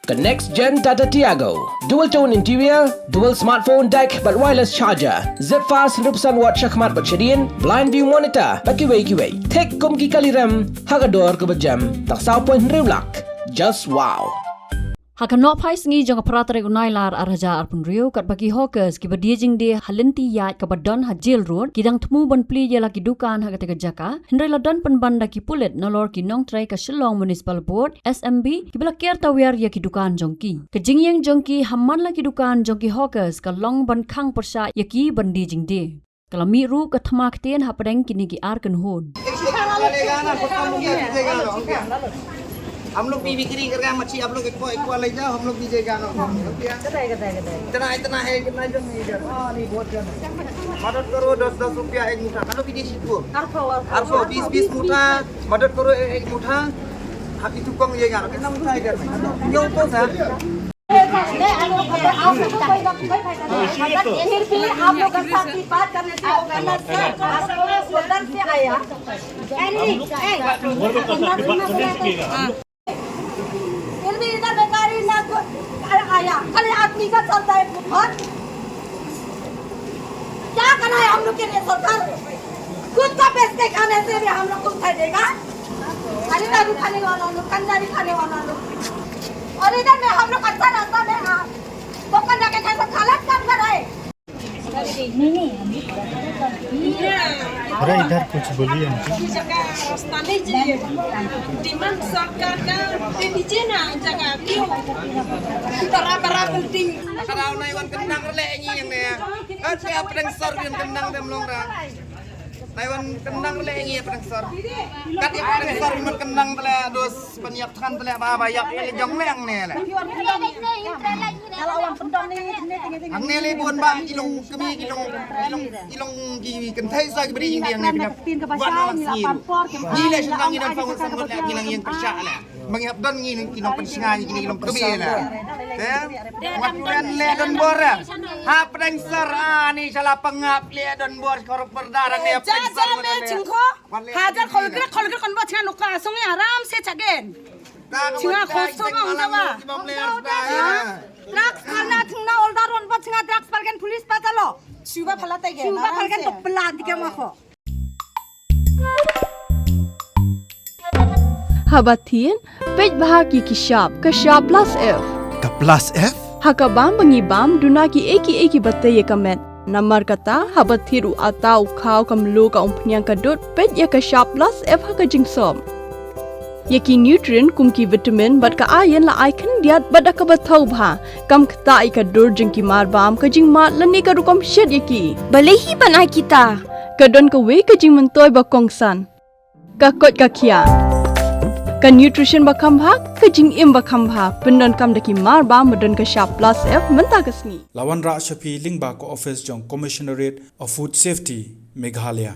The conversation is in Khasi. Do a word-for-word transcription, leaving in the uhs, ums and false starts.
Ka next gen Tata Tiago. Dual tone interior, dual smartphone deck bad wireless charger. Zip fast hynriew percent watt shakhmat bad shadien, blind view monitor bad kiwei kiwei. Thik kum ki kali rem ha ka dor kaba jem tang saw point hynriew lak. Just wow. Ha ka nohphai sngi jong ka phra tarik u Nailar ar hajar arphew hynriew, katba ki hawkers kiba die jingdie ha lynti ïaid kaba don ha Jail Road ki dang thmu ban plie ïa la ki dukan ha katei ka jaka, hynrei la don pynban da ki pulit nalor ki nongtrei ka Shillong Municipal Board, S M B, kiba la ker tawiar ïa ki dukan jong ki. Ka jingïeng jong ki ha man la ki dukan jong ki hawkers ka long ban khang pyrshah ïa ki ban die jingdie. Ka la mih ruh ka thma ktien hapdeng kine ki ar kynhun. हम लोग भी बिक्री कर रहे हैं मच्छी, आप लोग एक को, एक को ले जाओ, हम लोग भी जाएगा ना। इतना, इतना है, कितना जन नहीं इधर? हाँ, नहीं, बहुत जन है। मदद करो, दस दस रुपया एक मुठा। Kalau biji situ. Arphew, arphew. Arphew, बीस बीस मुठा, मदद करो एक, एक मुठा। Hati tukang ये यार, कितना मुठा इधर में? ये ऊपर था। फिर भी आप लोग के साथ की बात करने से होगा ना सर, आप लोग उधर से आया। फिर भी इधर बेकारी ना को-, आया, खाली आदमी का चलता है फुटपाथ। क्या करना है हम लोग के लिए सरकार? खुद का बेच के खाने से भी हम लोग को उठा देगा। खाली दारू खाने वाला लोग, कंजारी खाने वाला लोग। और इधर में हम लोग अच्छा रास्ता में, हाँ, दुकान जाके खाए तो गलत काम कर रहे हैं। अरे इधर कुछ बोलिए ना। जगह रास्ता नहीं चाहिए। डिमांड सरकार का दे दीजिए ना जगह, क्यों? बड़ा बड़ा बिल्डिंग। Ka dei nai wan kyndang re leh ngi ïa ne. Ka dei hapdeng sor wan kyndang dem long ra. Nai wan kyndang re leh ngi hapdeng sor. Ka dei hapdeng sor wan kyndang te leh dos ban ïap than te leh ba ba ïap ïa jong leh hangne leh. Hangne leh bun ba ki long kmie ki long, ki long, ki long ki kynthei sa ki bri jingdie hangne. Wan na lang sngi. Ngi leh shen ngi dang pang san ngot leh ngi nang ïeng pyrshah leh. Ba ngi hap don ngi ki nongpynsngew ngi ki nongpynsngew la. Te wat len leh don bor. Hapdeng sor ani shala pangap leh don bor korok perdara ne hapdeng sor. Jajame chingkho. Hajar kholgrek kholgrek kon bor chinga nokka song ya aram se chagen. Chinga khoso ba ong jawa. Drugs phalna chingna olda ron bor chinga drugs palgen police patalo. Chuba phalate ge. Chuba palgen to plan dikhe ma kho. Haba thied, peit bha ki ki shap, ka shap plus F. Ka plus F? Ha ka bam ba ngi bam, duna ki ei ki ei kiba tei ïa ka met. Namar kata, haba thied u ata, u khaw, ka mluh, ka umphniang, ka dud, peit ïa ka shap plus F ha ka jingsop. Ïa ki nutrient kum ki vitamin bad ka iron la ai khyndiat bad da kaba thaw bha. Kam ktah ïa ka dur jong ki mar bam, ka jingmad lane ka rukom shet ïa ki. Balei hi ban ai kita? Ka don kawei ka jingmyntoi ba kongsan. Ka koit ka khiah. Ka nutrition ba kham bha, ka jingim ba kham bha. Pyndonkam da ki mar bam ba don ka shap plus F mynta ka sngi. La wanrah sha phi lyngba ka office jong Commissionerate of Food Safety, Meghalaya.